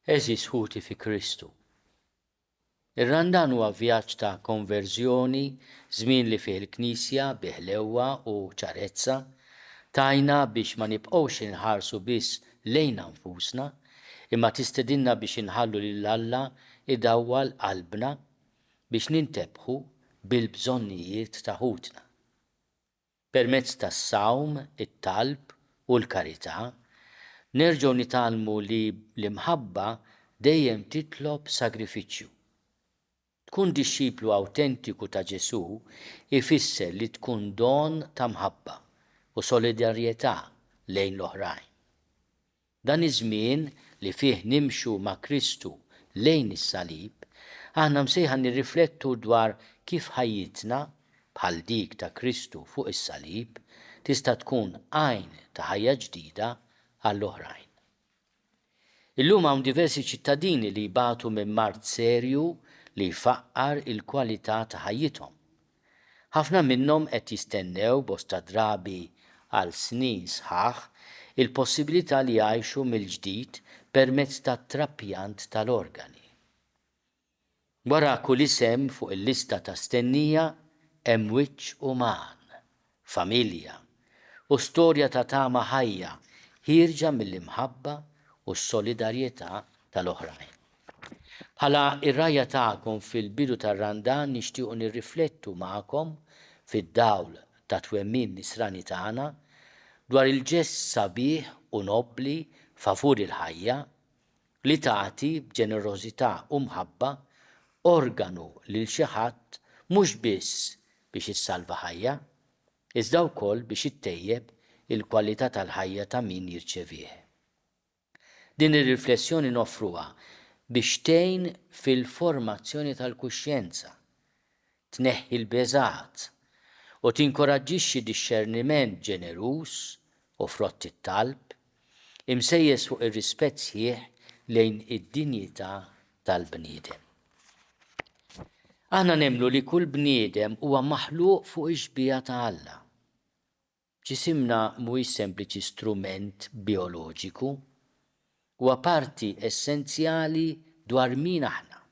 Għeżież ħuti fi Kristu, ir-Randan huwa vjaġġ ta' konverżjoni, żmien li fih il-Knisja, bi ħlewwa u ċarezza, tgħinna biex ma nibqgħux inħarsu biss lejna nfusna, imma tistedinna biex inħallu lil Alla jdawwal qalbna biex nintebħu bil-bżonnijiet ta' ħutna. Permezz tas-sawm, it-talb u l-karità, nerġgħu nitgħallmu li l-imħabba dejjem titlob sagrifiċċju. Tkun dixxiplu awtentiku ta' Ġesù jfisser li tkun don ta' mħabba u solidarjetà lejn l-oħrajn. Dan iż-żmien li fih nimxu ma' Kristu lejn is-salib, aħna msejħa nirriflettu dwar kif ħajjitna, bħal dik ta' Kristu fuq is-salib, tista' tkun għajn ta' ħajja ġdida għall-oħrajn. Illum hawn diversi ċittadini li jbatu minn mard serju li jfaqqar il-kwalità ta' ħajjithom. Ħafna minnhom qed jistennew, bosta drabi għal snin sħaħ, il-possibilità li jgħixu mill-ġdid permezz ta' trapjant tal-organi. Wara kull isem fuq il-lista ta' stennija hemm wiċċ uman, familja, u storja ta' tama ħajja ħierġa mill-imħabba u s-solidarjetà tal-oħrajn. Bħala r-rgħajja tagħkom fil-bidu tar-Randan nixtiequ nirriflettu magħkom, fid-dawl tat-twemmin Nisrani tagħna, dwar il-ġest sabiħ u nobbli favur il-ħajja li tagħti b'ġenerożità u mħabba organu lil xi ħadd mhux biss biex issalva ħajja, iżda wkoll biex ittejjeb il-kwalità tal-ħajja ta' min jirċevih. Din ir-riflessjoni noffruha biex tgħin fil-formazzjoni tal-kuxjenza, tneħħi l-beżgħat, u tinkoraġġixxi dixxerniment ġeneruż u frott it-talb, imsejjes fuq ir-rispett sħiħ lejn id-dinjità tal-bniedem. Aħna nemmnu li kull bniedem huwa maħluq fuq ix-xbieha ta' Alla. Ġisimna mhuwiex sempliċi strument bijoloġiku. Huwa parti essenzjali dwar min aħna.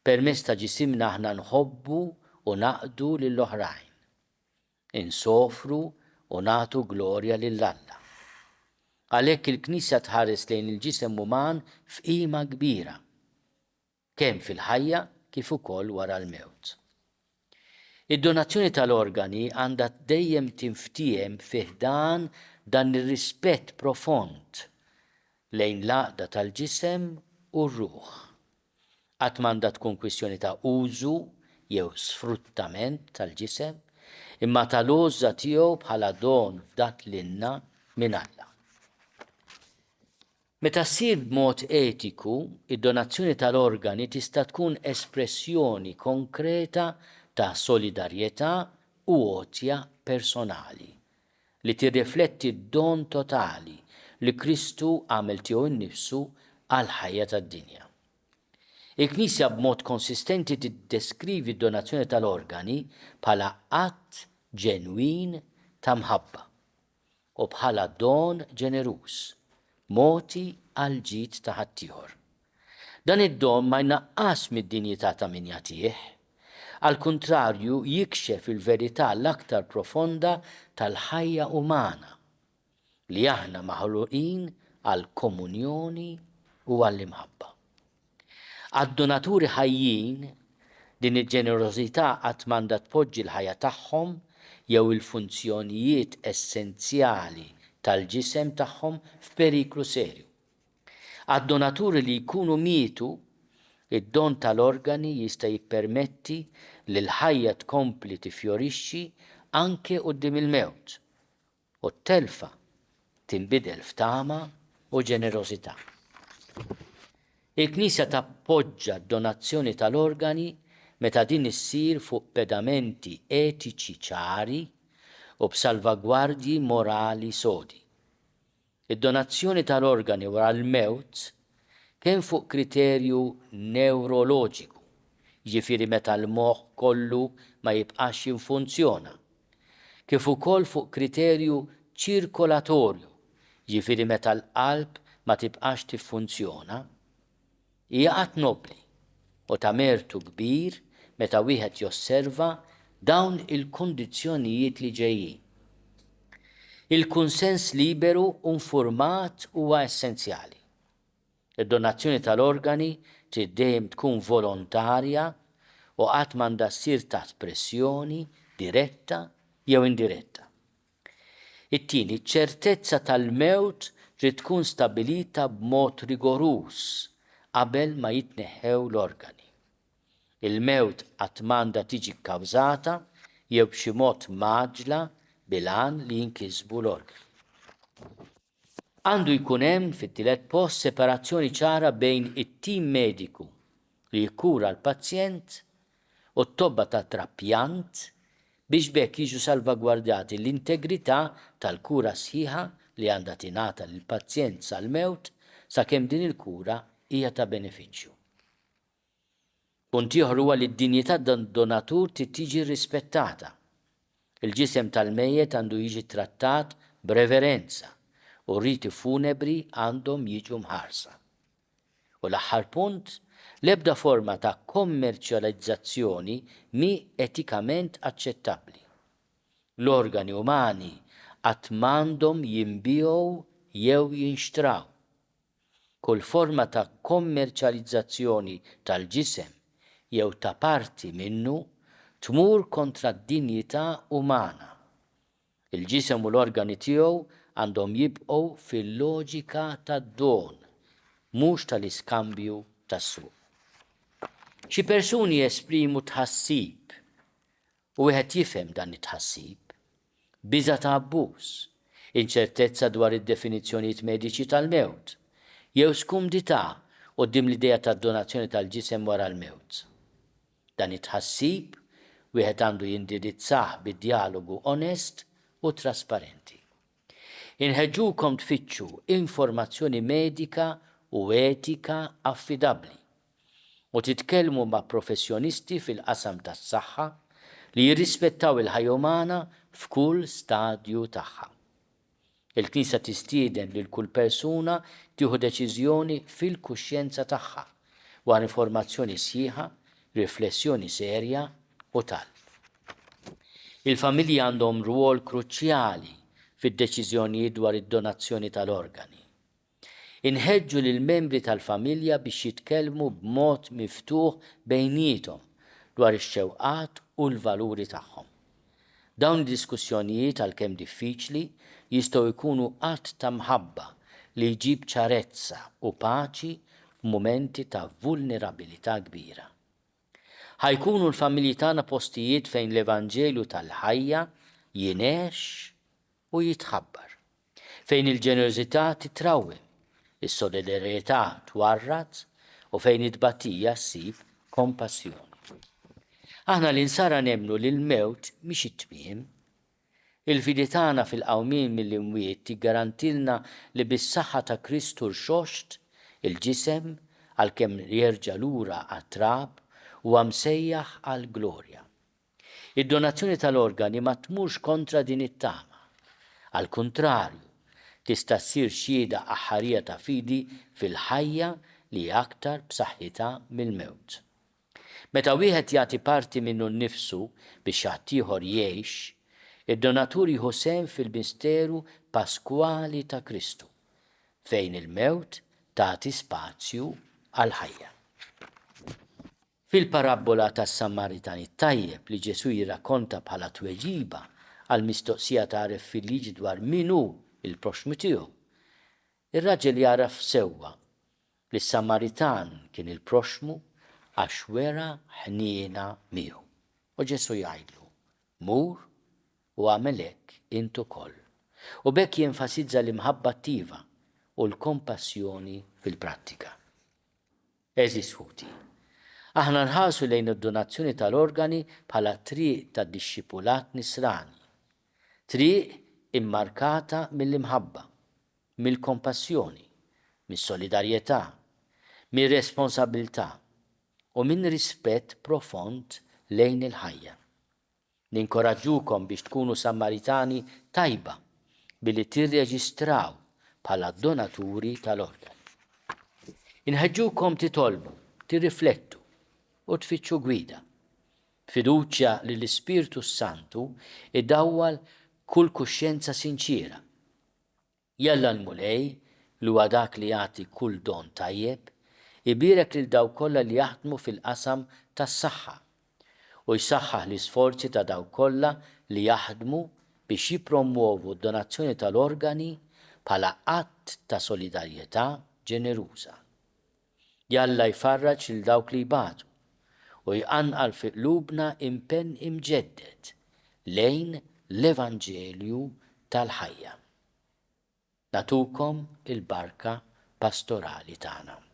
Permezz ta' ġisimna aħna nħobbu u naqdu lill-oħrajn. Insofru u nagħtu glorja lil Alla. Għalhekk il-Knisja tħares lejn il-ġisem uman f'qima kbira. kemm fil-ħajja kif ukoll wara l-mewt. Id-donazzjoni tal-organi għandha dejjem tinftiehem fi ħdan dan ir-rispett profond lejn l-għaqda tal-ġisem u r-ruħ. Qatt m'għandha tkun kwistjoni ta' użu jew sfruttament tal-ġisem, imma tal-għożża tiegħu bħala don fdat lilna minn Alla. Meta ssir b'mod etiku, id-donazzjoni tal-organi tista' tkun espressjoni konkreta ta' solidarjetà u għotja personali, li tirrifletti d-don totali li Kristu għamel tiegħu nnifsu għall-ħajja tad-dinja. Il-Knisja b'mod konsistenti tiddeskrivi d-donazzjoni tal-organi bħala att ġenwin ta' mħabba. u bħala don ġeneruż, mogħti għall-ġid ta' ħaddieħor. Dan id-don ma jnaqqasx mid-dinjità ta' min jagħtih. Għall-kuntrarju jikxef il-verità l-aktar profonda tal-ħajja umana, li aħna maħluqin għall-komunjoni u għall-imħabba. Għad-donaturi ħajjin, din il-ġenerożità qatt m'għandha tpoġġi l-ħajja tagħhom jew il-funzjonijiet essenzjali tal-ġisem tagħhom f'periklu serju. Għad-donaturi li jkunu mietu, id-don tal-organi jista' jippermetti li l-ħajja tkompli tiffjorixxi anke quddiem il-mewt, u t-telfa tinbidel f'tama u ġenerożità. Il-Knisja tappoġġa d-donazzjoni tal-organi meta din issir fuq pedamenti etiċi ċari u b'salvagwardji morali sodi. Id-donazzjoni tal-organi wara l-mewt, kemm fuq kriterju newroloġiku, jiġifieri meta l-moħħ kollu ma jibqax jinfunzjona, kif ukoll fuq kriterju ċirkolatorju, jiġifieri meta l-qalb ma tibqax tiffunzjona. Hija att nobbli u ta' mertu kbir meta wieħed josserva dawn il-kundizzjonijiet li ġejjin. Il-kunsens liberu u nfurmat huwa essenzjali. Id-donazzjoni tal-organi trid dejjem tkun volontarja u qatt m'għandha ssir taħt pressjoni diretta jew indiretta. It-tieni, iċ-ċertezza tal-mewt trid tkun stabbilita b'mod rigoruż qabel ma jitneħħew l-organi. Il-mewt qatt m'għandha tiġi kkawżata jew b'xi mod mgħaġġla bil-għan li jinkisbu l-organi. Għandu jkun hemm, fit-tielet post, separazzjoni ċara bejn it-tim mediku li jikkura l-pazjent u t-tobba tat-trapjant biex b'hekk jiġu salvagwardjati l-integrità tal-kura sħiħa li għandha tingħata lill-pazjent sal-mewt sakemm din il-kura hija ta' benefiċċju. Punt ieħor huwa li d-dinjità tad-donatur trid tiġi rrispettata. Il-ġisem tal-mejjet għandu jiġi ttrattat b'reverenza u r-riti funebri għandhom jiġu mħarsa. U l-aħħar punt, l-ebda forma ta' kommerċjalizzazzjoni mhi etikament aċċettabbli. L-organi umani qatt m'għandhom jinbiegħu jew jinxtraw. Kull forma ta' kommerċjalizzazzjoni tal-ġisem jew ta' parti minnu tmur kontra d-dinjità umana. Il-ġisem u l-organi tiegħu għandhom jibqgħu fil-loġika tad-don, mhux tal-iskambju tas-suq. Xi persuni jesprimu tħassib, u wieħed jifhem dan it-tħassib, biża' ta' abbuż, inċertezza dwar id-definizzjonijiet mediċi tal-mewt, jew skumdità quddiem l-idea tad-donazzjoni tal-ġisem wara l-mewt. Dan it-tħassib wieħed għandu jindirizzah bi djalogu onest u trasparenti. Inħeġġukom tfittxu informazzjoni medika u etika affidabbli u titkellmu ma' professjonisti fil-qasam tas-saħħa li jirrispettaw il-ħajja umana f'kull stadju tagħha. Il-Knisja tistieden lil kull persuna tieħu deċiżjoni fil-kuxjenza tagħha, wara informazzjoni sħiħa, riflessjoni serja u talb. Il-familji għandhom rwol kruċjali fid-deċiżjonijiet dwar id-donazzjoni tal-organi. Inħeġġu lill-membri tal-familja biex jitkellmu b'mod miftuħ bejniethom dwar ix-xewqat u l-valuri tagħhom. Dawn id-diskussjonijiet, għalkemm diffiċli, jistgħu jkunu att ta' mħabba li jġib ċarezza u paċi f'mumenti ta' vulnerabilità kbira. Ħa jkunu l-familji tagħna postijiet fejn l-evanġelju tal-ħajja jingħex u jitħabbar, fejn il-ġenerożità titrawwem, is-solidarjetà twarrad u fejn it-tbatija ssib kompassjoni. Aħna l-Insara nemmnu li l-mewt mhix it-tmiem. Il-fidi tagħna fil-qawmien mill-imwiet tiggarantilna li bis-saħħa ta' Kristu rxoxt, il-ġisem, għalkemm jerġa' lura għat-trab, huwa msejjaħ għall-glorja. Id-donazzjoni tal-organi ma tmurx kontra din it-tama. Għall-kuntrarju, tista' ssir xhieda aħħarija ta' fidi fil-ħajja li hi aktar b'saħħitha mill-mewt. Meta wieħed jagħti parti minnu nnifsu biex ħaddieħor jgħix, id-donatur jieħu sehem fil-misteru paskwali ta' Kristu, fejn il-mewt tagħti spazju għall-ħajja. Fil-parabbola tas-Samaritan it-Tajjeb li Ġesù jirrakkonta bħala tweġiba għall-mistoqsija ta' għaref fil-liġi dwar min hu l-proxxmu tiegħu, ir-raġel jagħraf sewwa li s-Samaritan kien il-proxxmu għax wera ħniena miegħu. U Ġesù jgħidlu, Mur u agħmel hekk int ukoll. U b'hekk jenfasizza l-imħabba attiva u l-kompassjoni fil-prattika. Għeżież ħuti, aħna nħarsu lejn id-donazzjoni tal-organi bħala triq ta' dixxipulat nisrani, triq immarkata mill-imħabba, mill-kompassjoni, mis-solidarjetà, mir-responsabbiltà u minn rispett profond lejn il-ħajja. Ninkoraġġukom biex tkunu Sammaritani tajba billi tirreġistraw bħala donaturi tal-organi. Inħeġġukom titolbu, tirriflettu u tfittxu gwida, b'fiduċja li l-Ispirtu s-Santu idawwal kull kuxjenza sinċiera. Jalla l-Mulej, li huwa dak li jagħti kull don tajjeb, ibierek lil dawk kollha li jaħdmu fil-qasam tas-saħħa, u jsaħħaħ l-isforzi ta' dawk kollha li jaħdmu biex jippromwovu d-donazzjoni tal-organi bħala att ta' solidarjetà ġeneruża. Jalla jfarraġ lil dawk li jbatu u jqanqal fi qlubna impenn imġedded lejn l-Evanġelju tal-ħajja. Nagħtukom il-barka pastorali tagħna.